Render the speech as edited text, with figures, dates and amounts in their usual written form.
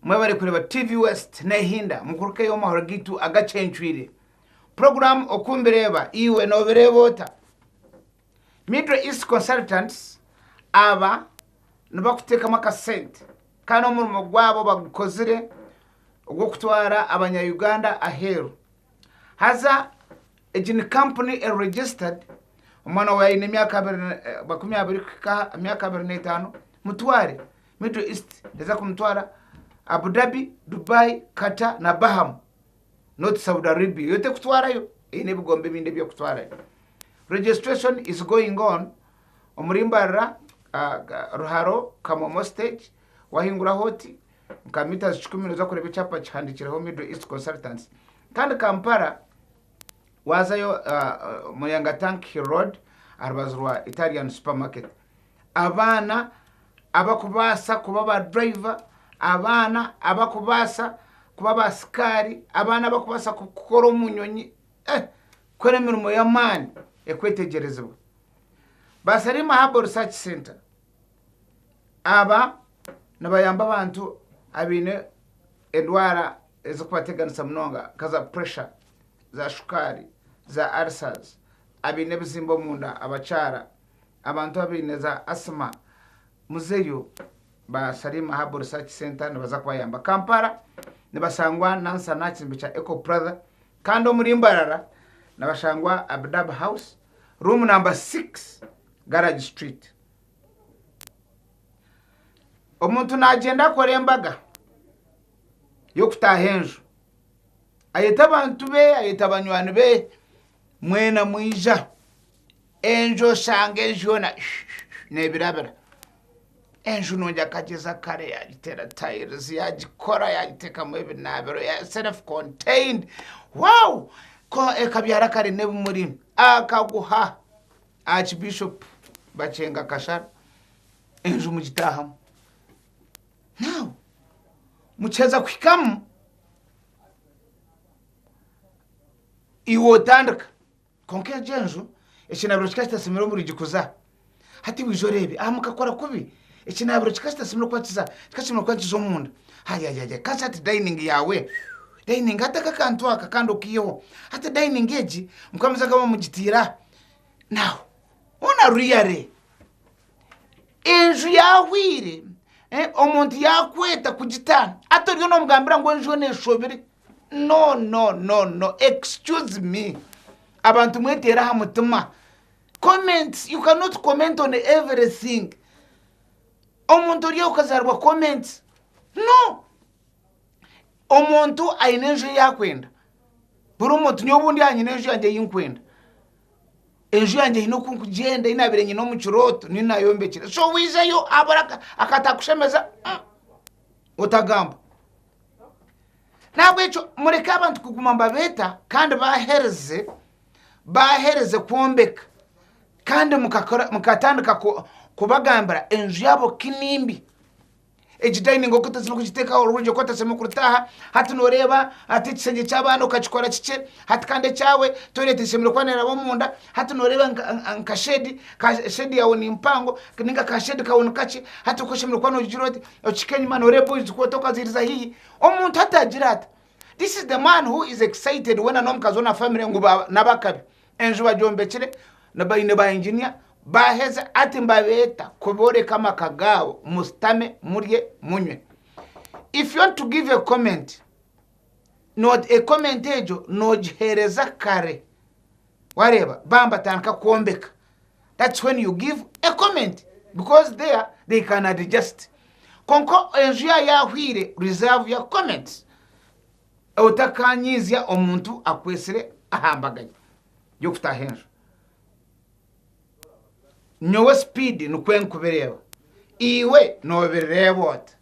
Mwebare kureba TV West nehinda mukurukeyo omumahoro gaitu agacencwire. Program okumbireeba iwe nobireeba ota? Middle East Consultants aba nibakutekamu akasente kandi omurimo gwabo bagukozire ogwokutwara abanya Uganda aheru. Haza egi ni kampuni eri registered, omwana waawe aine emyaka 20 kuhika aha myaka 25 mutware Middle East neeza kumutwara Abu Dhabi, Dubai, Qatar na Baham not Saudi Arabia yo tekutwarayo eine ebigombe ebindi ebyekutwarayo. Registration is going on omuri Mbarara, Ruharo, Kamomo stage wahinguraho oti nka metres kikumi noza kureeba ekyapa kihandikireho Middle East Consultants. Kandi Kampala wazayo Muyanga Tank Hill Road aha rubaju rwa Italian Supermarket. Abaana abakubaasa kuba ba driver, abaana abakubaasa kuba ba sikaari, abaana abakubaasa kukora omu nyonyi, eh kukora emirimo y'amaani ekwetegyerezibwa. Ba Salima Herbal Research Centre Aba nibayamba abantu abaine endwara ezirikubateganisa munonga nka za puresha, za shukaari, za ulcers, abaine ebizimba omunda, abakyara, abantu abaine za asima, muzeyo ba Salima Herbal Research Centre nibaza kubayamba. Kampala nibashangwa Nansana aha kizimbe kya Eco Plaza kandi omuri Mbarara nibashangwa Abdab House room number 6 Garage Street. Omuntu naagyenda akora embaga y'okutaaha enju, ayeta abantu be, ayeta banywani be, mwena mwija, enju oshanga enju yoona neebirabira, enju nungi akagyeza kare yaagiteera tayirizi yaagikora yaagiteekamu ebinaabiro self contained, wow! Ekabyara kare n'ebimuri akaguha. Archbishop Bakyenga Kashara enju mugitaahamu. Now mukiheza kuhikamu iwe otandika kwonka egyo enju ekinaabiro kikaba kitasemire omu rwigi kuza hati waija oreebe aha mukakora kubi ekinaabiro kikaba kitasemire kuba kiza kikaba kishemeriire kuba nikiza omunda hayayaya kasi hati dining yaawe dining hati aka akantu aka kandi okaiheho hati dining egi mukamuza nkaba mugitiire aha Now, hoona really, enju yahwire, eh, omuntu yakweta kugitaana, hati oriyo nomugambira ngu enju yoona eshobire. No, no, no, no, excuse me. Abantu mweteere aha mutima. Comments, you cannot comment on everything. Omuntu ori aho okazaarwa comments. No! Omuntu aine enju ei akwenda. Buri muntu nyowe obundi aha nyine enju yangye ei nkwenda. Enju yangye eine oku nkugyenda ei naabaire nyine omu kirooto niyo naayombekire. So waijayo habura akatakushemeza, otagamba. N'ahabw'ekyo mureke abantu kuguma nibabeeta kandi baaherize baaherize kwombeka kandi mukatandika kubagambira enju yaabo ku nimbi. Egi dining oku otashemereire kugiteekaho orwigi oku otashemereire kurutaaha hati nooreeba hati ekishengye ky'abaana okakikora kikye hati kandi ekyawe toilet eshemereire kuba neeraba omunda hati nooreeba nka shedi ka shedi yaawe ni mpango nainga ka shedi kaawe ni kakye hati oku oshemereire kuba noogira oti okihika enyima nooreeba boys quarter okaziiriza haihi omuntu hati agira ata this is the man who is excited weena n'omukazi we na family ngu n'abakabi Enju bagyombekire baine ba engineer baheza ati mbabeeta kuboreka amaka gaabo musitame murye munywe. If you want to give a comment, a comment egyo nogihereza kare wareeba bambatandika kwombeka that's when you give a comment because there they can adjust. Kwonka enju yaaba yahwire reserve your comments. Otakanyiizya omuntu akwetsire aha mbaga ye y'okutaaha enju. Nyowe speed nikwo nkubireeba, iwe noobireeba ota?